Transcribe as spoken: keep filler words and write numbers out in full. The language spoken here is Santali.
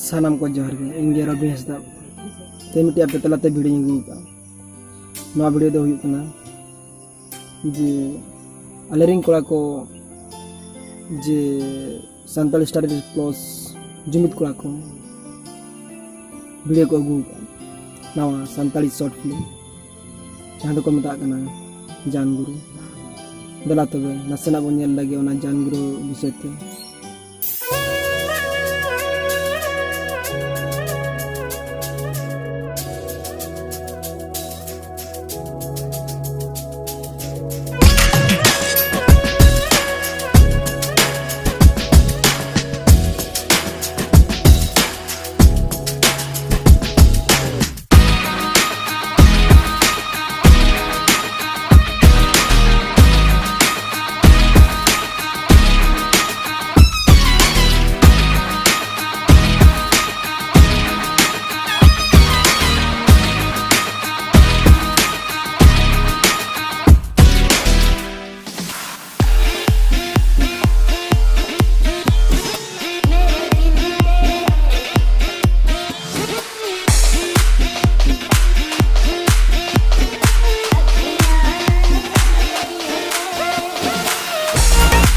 ᱥᱟᱱᱟᱢ ᱠᱚ ᱡᱚᱦᱟᱨ ᱜᱮ᱾ ᱤᱧ ᱜᱮ ᱨᱚᱵᱤ ᱦᱟᱸᱥᱫᱟ᱾ ᱛᱮ ᱢᱤᱫᱴᱮᱡ ᱟᱯᱮ ᱛᱟᱞᱟᱛᱮ ᱵᱷᱤᱰᱤᱭᱳᱧ ᱟᱹᱜᱩ ᱠᱟᱜᱼᱟ᱾ ᱱᱚᱣᱟ ᱵᱷᱤᱰᱤᱭᱳ ᱫᱚ ᱦᱩᱭᱩᱜ ᱠᱟᱱᱟ ᱡᱮ ᱟᱞᱮ ᱨᱮᱱ ᱠᱚᱲᱟ ᱠᱚ ᱡᱮ ᱥᱟᱱᱛᱟᱲᱤ ᱥᱴᱟᱰᱤᱡᱽ ᱯᱞᱟᱥ ᱡᱩᱢᱤᱫ ᱠᱚᱲᱟ ᱠᱚ ᱵᱷᱤᱰᱤᱭᱳ ᱠᱚ ᱟᱹᱜᱩ ᱠᱟᱜᱼᱟ, ᱱᱟᱣᱟ ᱥᱟᱱᱛᱟᱲᱤ ᱥᱚᱨᱴ ᱯᱷᱤᱞᱢ ᱡᱟᱦᱟᱸ ᱫᱚᱠᱚ ᱢᱮᱛᱟᱜ ᱠᱟᱱᱟ ᱡᱟᱱ ᱜᱩᱨᱩ᱾ ᱫᱮᱞᱟ ᱛᱚᱵᱮ ᱱᱟᱥᱮᱱᱟᱜ ᱵᱚᱱ ᱧᱮᱞ ᱞᱮᱜᱮ ᱚᱱᱟ ᱡᱟᱱ ᱜᱩᱨᱩ ᱵᱤᱥᱚᱭ ᱛᱮ᱾